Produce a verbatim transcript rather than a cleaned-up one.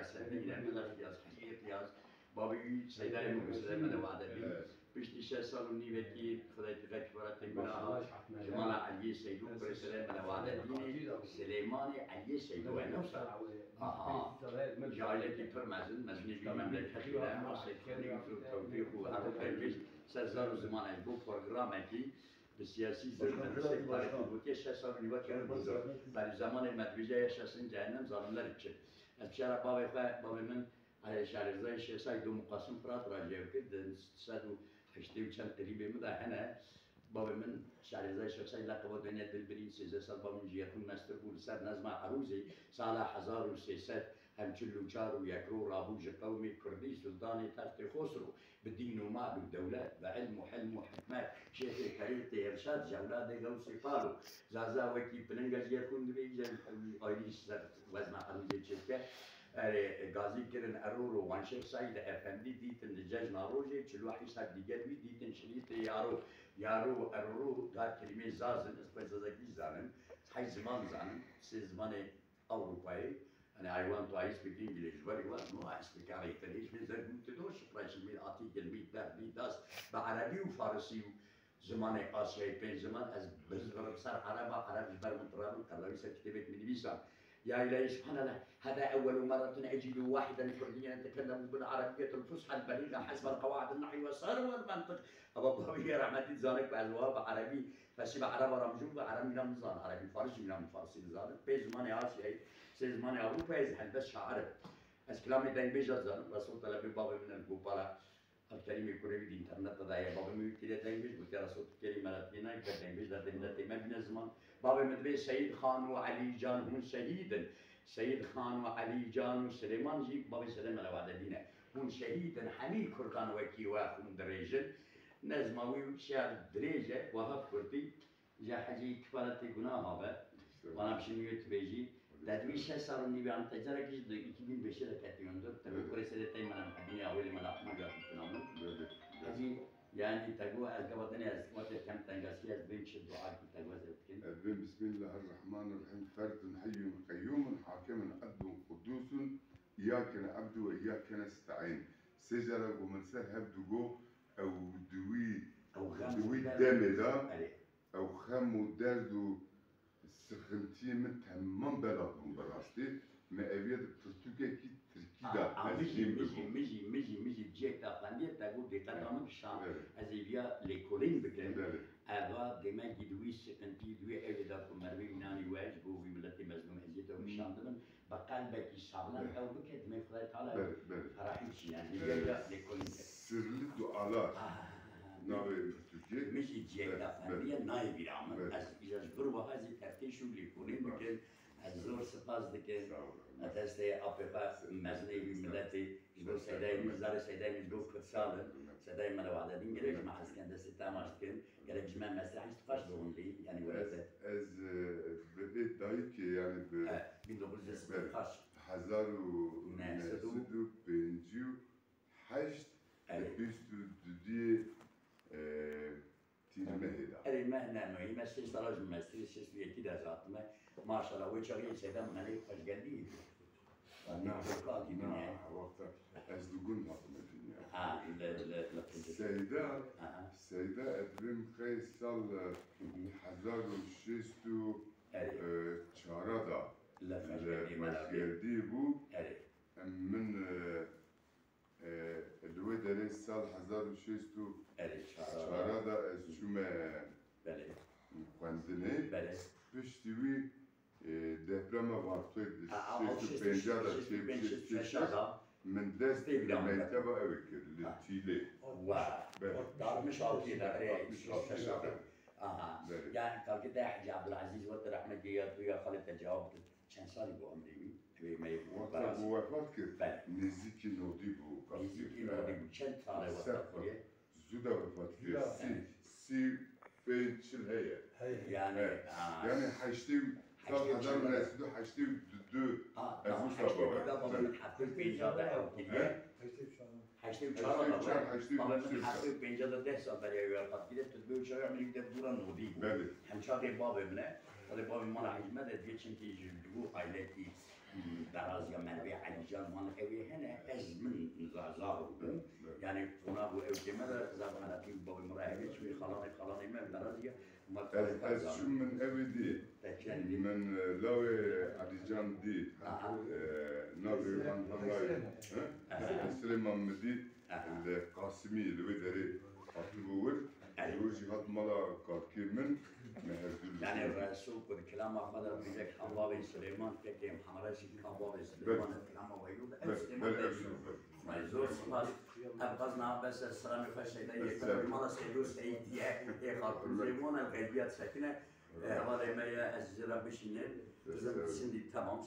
Sendî Rehmet Qiyas, Hecî Qiyas, bavê wî Seydayê min ku Seyda me de wade bî. Piştî şeş sal û nîvekî Xwedayê te xeç were tê gunaha ji mala Eliyê Seydû, kurê Seyda me de wade dînê Silêmanê Eliyê Seydû e, ne wisa? Aha. Ji aîlekî pir mezin, mezinê vî memleketê de, Seyd Xanî û Tewfîq û Erol Dengij ser zar û ziman e. Bo programekî bi siyasî zulm, bi sê tarîxî gotiye şeş sal û nîvekî. Berî zemanê me dibêje ya şesin cehennem zalimler için. Ez bişara bavê xwe, bavê min, e, Şarizayê Şêxsay Dom Qasim Firat ra jêr kir, di sed û heştê û çend qirîbê min de hene. Bavê min Şarizayê Şêxsay leqeba Deniya Dilbirî, sêzdeh sal bavê min ji Yexûn mestir bû, li ser nezma Erûzê, sala hezar û sê sed hem çil û çar û yek ro rabû ji qewmê Kurdî, Sultanê Textê Xosro, bi dîn û mal û dewlet, bi ilm û hilm û hikmet, şêxê terîqê Irşad, jewladê Gewsê Palo, Zaza wekî pilinga ji Yexûn dibê, îja wî ayrî ji ser wezna Erûzê çêdike. Erê, gazî kirin Eroro, wan Şêx Seîd Efendî dîtin li cejna rojê, çil û heşt sed digel wî dîtin şirîtê Yaro. Yaro, Eroro, dar kelîmê Zaz in, ez xwe Zazakî zanim, heyş ziman zanim, sê zimanê Ewropayê. Yani, I want to, I speak English very well, no, I speak Arabic, English, mais je ne sais pas, je suis atî gelmî, derdî, das, bi Erebî û Farisî û Zimanê Asyayê pênc ziman, ez bizvirim ser Ereba, Ereb ji ber min tirabin, qerrewî ser kitêbek min nivîsan. Ya îlahî, subhanallah, hada ewwelu merretin ecîdu wahidan kurdiyyen yetekellemu bil arabiyyetil fusha el belîga hasbel qewaidin nahwi ve sarf el mentiq. Eva bavî rehmetî dizane ku ez wiha bi erebî, fesî bi ereba re mijûl bi erebî re nizan, erebî faris jî min farisî nizanin. Pê zimanê Asyayê, sê zimanê Ewropayê ez helbet şair im. Ez kilamê dengbêja dizanim, Resul Telebê bavê min el Gopala Abdulkerîmê kurê wî di înterneta de ye. Bavê min wî kiriye dengbêj, gotiye Resul tu kerî me re tênayê, ber dengbêj derdê miletê me bîne ziman. Bavê min dibê Seyîd Xan û Elî Can hûn şehîd in. Seyîd Xan û Elî Can û Silêman jî bavê Sedê me re wade dîne. Hûn şehîd in, hemî kurdan wekî we xûn dirêjin. Nezma wî şiar dirêj e, wiha bi kurtî. Ji Hecî Kifaletê Gunaha be. Bana bir şey niye tübeji. Dedwi şeş sal nîvê an tecarekî ji iki bin beşê de ketiyon dur. Tabi kurê serê tey mela Muheddinê awêlê mela Ahmed ya kutinamin. Hecî, yani tego ez gava dinê ez wate kem tengasî ez bin çi dua ki tego ez dikin. Evvin Bismillahirrahmanirrahim. Ferdun heyyun qeyyumun hakimun adlun qudusun iyyake na'budu ve iyyake nesta'in. Sê cara ku min ser hev digo ew di wî, ew xem di wî demê de, erê, ew xem û derd û sixintiyê min temam bela bûn bi rastî. Me eviye di pirtûkekî tirkî de ez jî, min jî, min jî, min jî cihek de xwendiye, te got dîqeta min kişand. Evet. Ez ê viya lêkolîn bikim. Evet. Eva demekî di wî sixintî, di wî evê de ku merivê wî nanî we ji bo wî miletê mezlûm eziyet ew kişandibin. Bi qelbekî saxlem ew bike, demê Xwedayê Teala ferahî çîne. Hêviya ya lêkolîn e. Sirli dualar. Ah, navê pirtûkê. Min jî cihek de xwendiye, nayê bîra min. Ez îja ji vir wiha ez ê teftîş û lêkolîn bikim. Ez zor spas dikim. Sağ olun. Ez destê apê xwe mezinê wî miletê ji bo Seydayê min, zarê Seydayê min ji bo Kurdsal in. Seydayê me li wade din gelek ji me hez dikin, destê te maç dikin. Gerek ji me mesrehî tu xweş dixwin lê, yanî were te. Ez, ez, e, bi vê dayikê, yanî bi, e, bin dokuz yüz, belê, xweş. Hezar û neh sed û pêncî û heşt, erê, bîst û duduyê, e, tîrmehê de. Erê me ne, me, me şeş sala ji mesrî, şeş û yekî de ez hatime. Maşallah, wê çaxê Seyda min xweşgelî. Na, na, wexta ez li gund hatime dinya. Ha, li, li, li Qizil. Seyda, aha, Seyda ez dibêm xey sal, e, hezar û şêst û çar de li Xweşgerdî bû. Erê. Min, e, e, li wê derê sal hezar û şêst û çar de ez çûme, belê, xwendinê. Belê. Piştî wî E, deprema Vartoyê di şêst û pênc de çêbû, şêst û şeş de min dest li mekteba ew kir, li Tîlê. Wa, altmış altı de, altmış altı de. Aha. Yani kalkı de Hacı Abdülaziz ve rahmetli ya, ya Halit Ecevit, çend salî bû emrê wî? Wê me bû. Wexta ku wefat kir, nêzîkî nodî bû. Nêzîkî nodî bû. Çend sal e wefat kiriye? Zû de wefat kiriye. Sî, sî pênc çil heye. Heye. Yani, ha, yani heştê, sal hezar û neh sed û heştê û du. Ha, ez tamam, wisa heştê û du de baba min heftê û pênc de ew kiriye. He? Heştê û çar. Heştê û çar, baba min heftê û pênc de deh sal beriya wê wefat kiriye. Tu dibê û çar emrî de dûra nodî bû. Belê. Hem çaxê bavê min e. Belê bavê mala hejme de dibê çimkî ji dibû ailekî, hmm, deraziya merivê Elîcan Ewê hene, ez min za-, zar bûm. Evet. Yani, qonax û ewkê me de zaf xelatî bû, bavê min re hevî çûyî, xalanê, xalanê me, berazî ya, ma Ez, ez çûm min ewê dî. Min, e, lawê Elîcan dî. Aha. E, navê wan hemrayê. He? Aha. Silêman min dî. Aha. Li Qasimî, li wê derê hatibû wir. Ji wir jî hat mala katkê min, me hevdû li Yani, Resul ku di kilama xwe de dibêje, ka bavê Silêman, kekê Hemra jî ka bavê Silêman, kilama we yo, ev Silêman ev Resul. Zor spas. Ev qaz niha bes e, selamê xwe Şeyda Yekan, mala Seydo Seyîdiye, ê Xarpûzê, wan ev qeydiya disekine. E, hevalê me ye, ez jê re bişînim. Bizim şimdi tamam.